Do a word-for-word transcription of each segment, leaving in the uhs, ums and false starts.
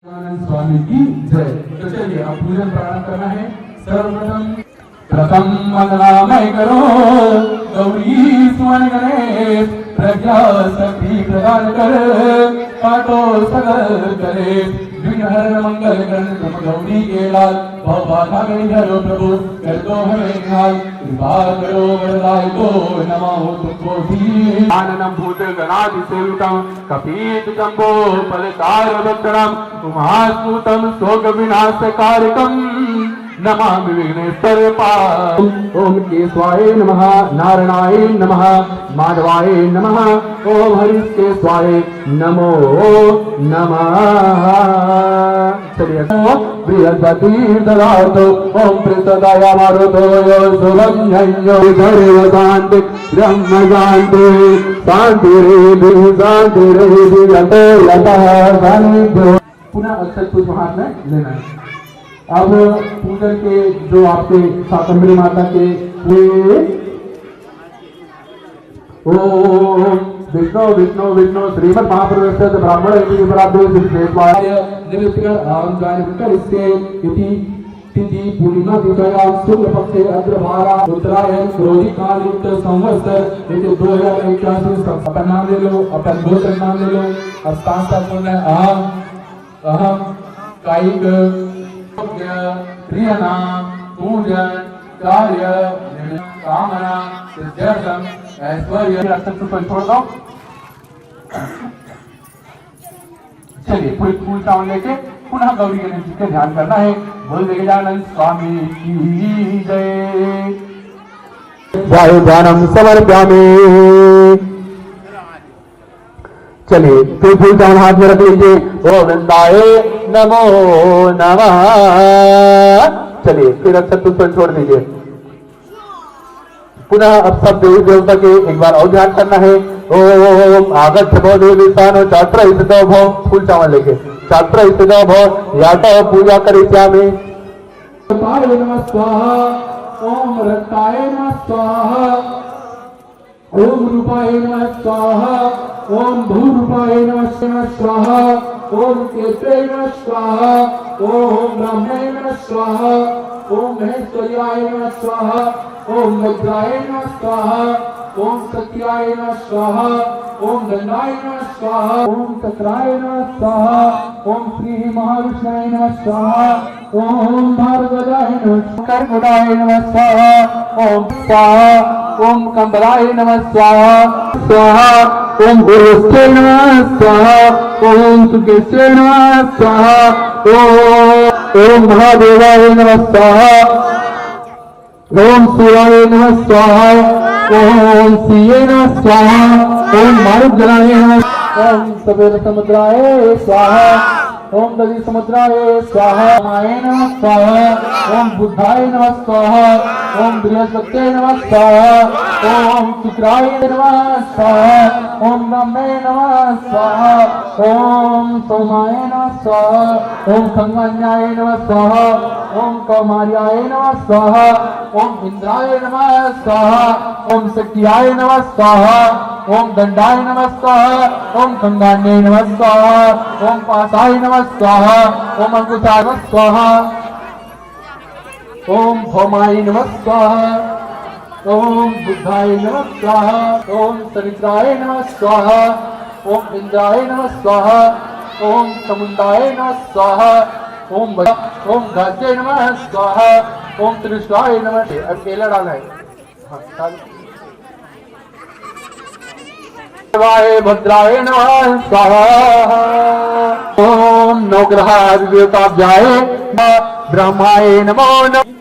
आनंद स्वामी की जय। तो चलिए, अब पूजन प्रारंभ करना है। सर्वप्रथम, प्रथम वंदना मैं करो, गौरी सुमन गणेश, प्रज्ञा शक्ति प्रदान कर, काटो सगल कलेश, विघ्न हर मंगल गण तुम गौरी के लाल, भव बाधा गणि हरो प्रभु, कर दो हमें निहाल, कृपा करो वरदायको, नमो तुमको ही। आननम भूत गणाधि सेवितम, कपीत जम्बो फल तार भक्षणम, उमासूतम शोक विनाश कारकम, नमामि विघ्नेश्वर पाद। ओम केशवाय नमः, नारायणाय नमः, माधवाय नमः, ओम हरिकेशवाय नमो नमः। चलिए, बृहस्पति ददातु, ओम पृषदाय मारुतो यो शुभम ययो। सर्व शांति, ब्रह्म शांति, शांति रेधि, शांति रेधि, यतो यतः सानिध्यो। पुनः अक्षत पुष्प हाथ में लेना है। अब पूजन के जो आपके शाकंभरी माता के, वे ओम विष्णु विष्णु विष्णु श्रीमद् महापुरुषस्य ब्राह्मण इति विप्राभ्यो विशेषवाय निमित्तकर अहम जान करिष्ये इति। तिथि पूर्णिमा तिथयां शुक्ल पक्षे अग्रभारा उत्तरायण क्रोधी काल युक्त संवत्सर इति दो हजार इक्यासी। सब अपन नाम ले लो, अपन गोत्र नाम ले लो। अब साथ साथ बोलना है, अहम अहम कायिक क्रियना पूजन कार्य कामना सिद्ध्यर्थम ऐश्वर्य। अच्छा, तो छोड़ दो। चलिए, पूरी फूल चावल लेके पुनः गौरी गणेश जी के ध्यान करना है। बोल दे गजानन स्वामी की जय। वायुदानम समर्प्यामि। चलिए, फिर फूल चावल हाथ में रख लीजिए। गोविंदाय नमो नमः। चलिए, फिर अक्षत पुष्प छोड़ दीजिए। पुनः अब सब देवी देवता के एक बार और ध्यान करना है। ओम आगच्छ भो देवी सानो चात्र स्थितो भो, फूल चावल लेके चात्र स्थितो भो, या तो पूजा करिष्यामि। रूपाय नमः स्वाहा, ओम रक्ताय नमः स्वाहा, ओम रूपाय नमः स्वाहा, ओम भूरूपाय नमः स्वाहा, ओम केतवे नमः स्वाहा, ओम ब्रह्मणे नमः स्वाहा, ओम महेश्वर्याय नमः स्वाहा, ओम वज्राय नमः स्वाहा, ओम शक्तियाय नमः स्वाहा, ओम दंडाय नमः स्वाहा, ओम चक्राय नमः स्वाहा, ओम श्री महाविष्णवे नमः स्वाहा, ओम भारद्वाजाय नमः, कर्कटाय नमः स्वाहा, ओम स्वाहा, ओम कंबलाय नमः स्वाहा, स्वाहा, ओम उर्वस्ये नमः स्वाहा, ओम सुकेशे नमः स्वाहा, ओम, ओम महादेवाय नमः स्वाहा। ओम शिवाय नमः स्वाहा, ओम श्रीये नमः स्वाहा, ओम मारुत गणाय नमः, ओम सफेद समुद्राय स्वाहा, ओम दधि समुद्राय स्वाहा, माय नमः स्वाहा, ओम बुद्धाय नमः स्वाहा, ओम बृहस्पते नमः स्वाहा, ओम शुक्राय नमः स्वाहा, ओम ब्रह्मे नमः स्वाहा, ओम सोमाय नमः स्वाहा, ओम खंगान्याय नमः स्वाहा, ओम कौमार्याय नमः स्वाहा, ओम इंद्राय नमः स्वाहा, ओम शक्तियाय नमः स्वाहा, ओम दंडाय नमः स्वाहा, ओम खंगान्याय नमः स्वाहा, ओम पाशाय नमः स्वाहा, ओम अंकुशाय नमः स्वाहा, ओम भौमाय नमः स्वाहा, ओम बुद्धाय नमः स्वाहा, ओम सरिद्राय नमः स्वाहा, ओम इंद्राय नमः स्वाहा, ओम चामुंडाय नमः स्वाहा, ओम ब-, ओम घास्ये नमः स्वाहा, ओम त्रिशूलाय नमः। अब केला डाला है। हाँ, डाल। शिवाय भद्राय नमः स्वाहा। ओम नवग्रह आदि देवताभ्याय नमः, ब्रह्माय नमो नमः।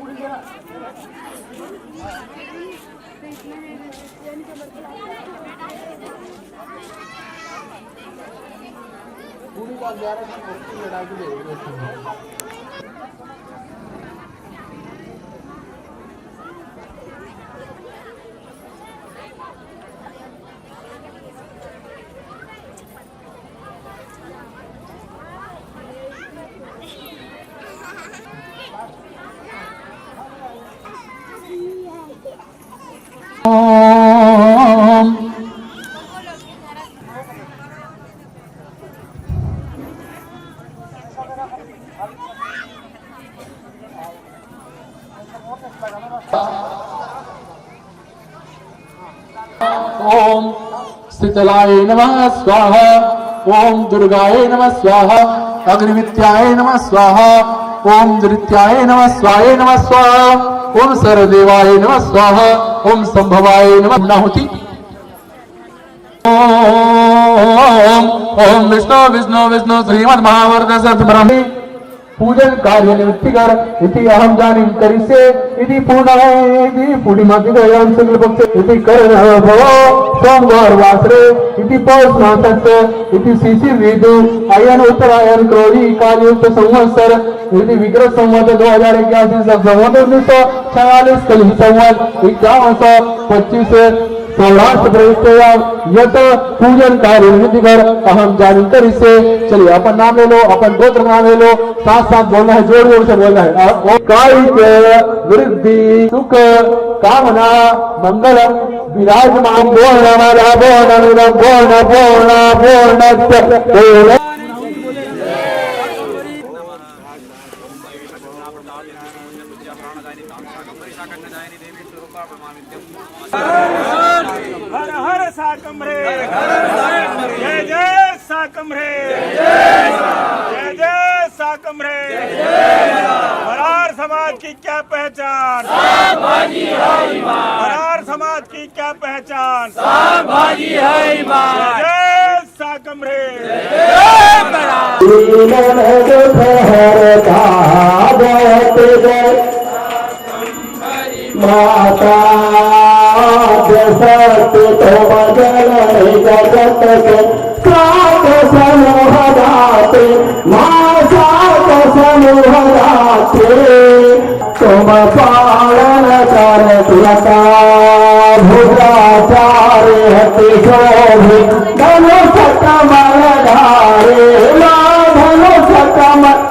ओम। ओम शीतलाय नमः स्वाहा, ओम दुर्गाय नमः स्वाहा, अग्निमित्याय नमः स्वाहा, ओम नृत्याय नमः स्वाहाय नमः स्वाहा, ओम सर्वदेवाय नमः स्वाहा, ओम संभवाय नमः आहुति। ओम, ओम विष्णु विष्णु विष्णु श्रीमद् महाभारत सत ब्रह्म पूजन कार्य निमित्तिकर इति अहम जानिम करिसे इति पूर्णः इति पूर्णिमा दिवयां शुक्ल पक्ष इति करण भव सोमवार वासरे इति पौष मासस्य इति शिशिर ऋतु अयन उत्तरायण क्रोधी कालयुक्त संवत्सर इति विक्रम संवत दो हजार इक्यासी से संवत उन्नीस सौ छियालीस कलि संवत इक्यावन सौ पच्चीस सौराष्ट्र प्रविष्टया यत पूजन कार्य विधि कर अहम जानिम करिसे। चलिए, अपन नाम ले लो, अपन गोत्र नाम ले लो, साथ साथ बोलना है, जोर जोर से बोलना है। और, और कायिक वृद्धि सुख कामना मंगलम विराजमान बोलना वाला बोलना बोलना बोलना बोलना बोलना। हर हर शाकंभरी। जय जय शाकंभरी। जय जय शाकंभरी। वरार समाज की क्या पहचान? वरार समाज की क्या पहचान? जय जय शाकंभरी। माता सत्य तो बदल जगत के सात समूह दाते, माँ सात समूह दाते। तुम पालन कर तुलता भुजाचार्य हति शोभि धनुष कमल धारे। माँ धनुष कमल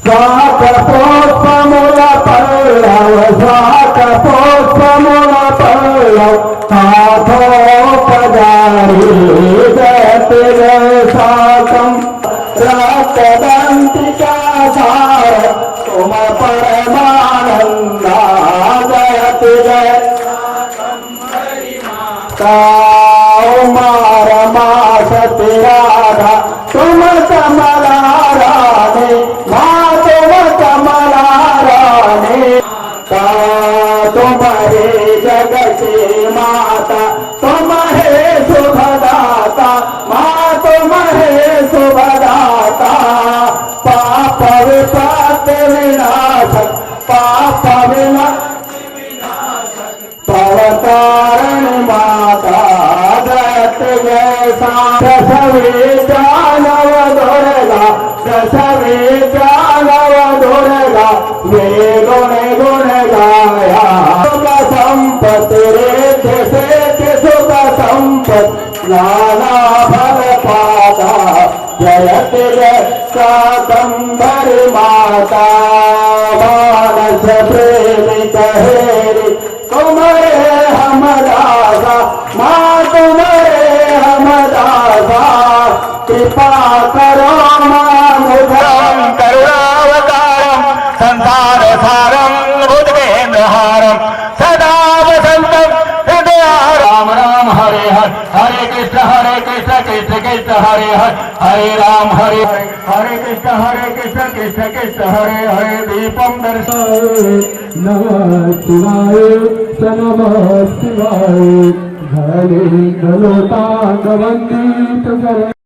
सात पुष्प मूल पल्लव, सात पुष्प मूल पल्लव, हाथों पधारी जयति जय सातम। रक्त दंतिका सार तुम परमानंदा जयति जय। ताऊ माँ रमा सती राधा तुम कमला रानी, माँ तुम कमला रानी। ता तुम्हारे जग की माता, तुम हे शुभदाता, माँ तुम हे शुभदाता। पाप विपत्ति विनाशक, पाप विना भवतारण माता जगत जैसा। दशमी जानव दुर्गा, दशमी जानव दुर्गा, वे गुण गुण गाया। सुख संपत्ति रिद्धि सिद्धि सुख संपत्ति नाना फल पाता। जयति जय शाकंभरी माता। मानस प्रेमी कहेरी तुम रे हम दासा, माँ तुम रे हम दासा। कृपा करो माँ मुझे। करुणावतारम संसार सारम भुजगेंद्रहारम सदा वसंतम हृदय। राम राम हरे हरे, हरे कृष्ण हरे कृष्ण कृष्ण कृष्ण हरे हरे, हरे राम हरे हरे कृष्ण हरे कृष्ण कृष्ण कृष्ण हरे हरे। दीपम दर्शन। नमः शिवाय, नमः शिवाय। गले गलोटा गवंदीत कर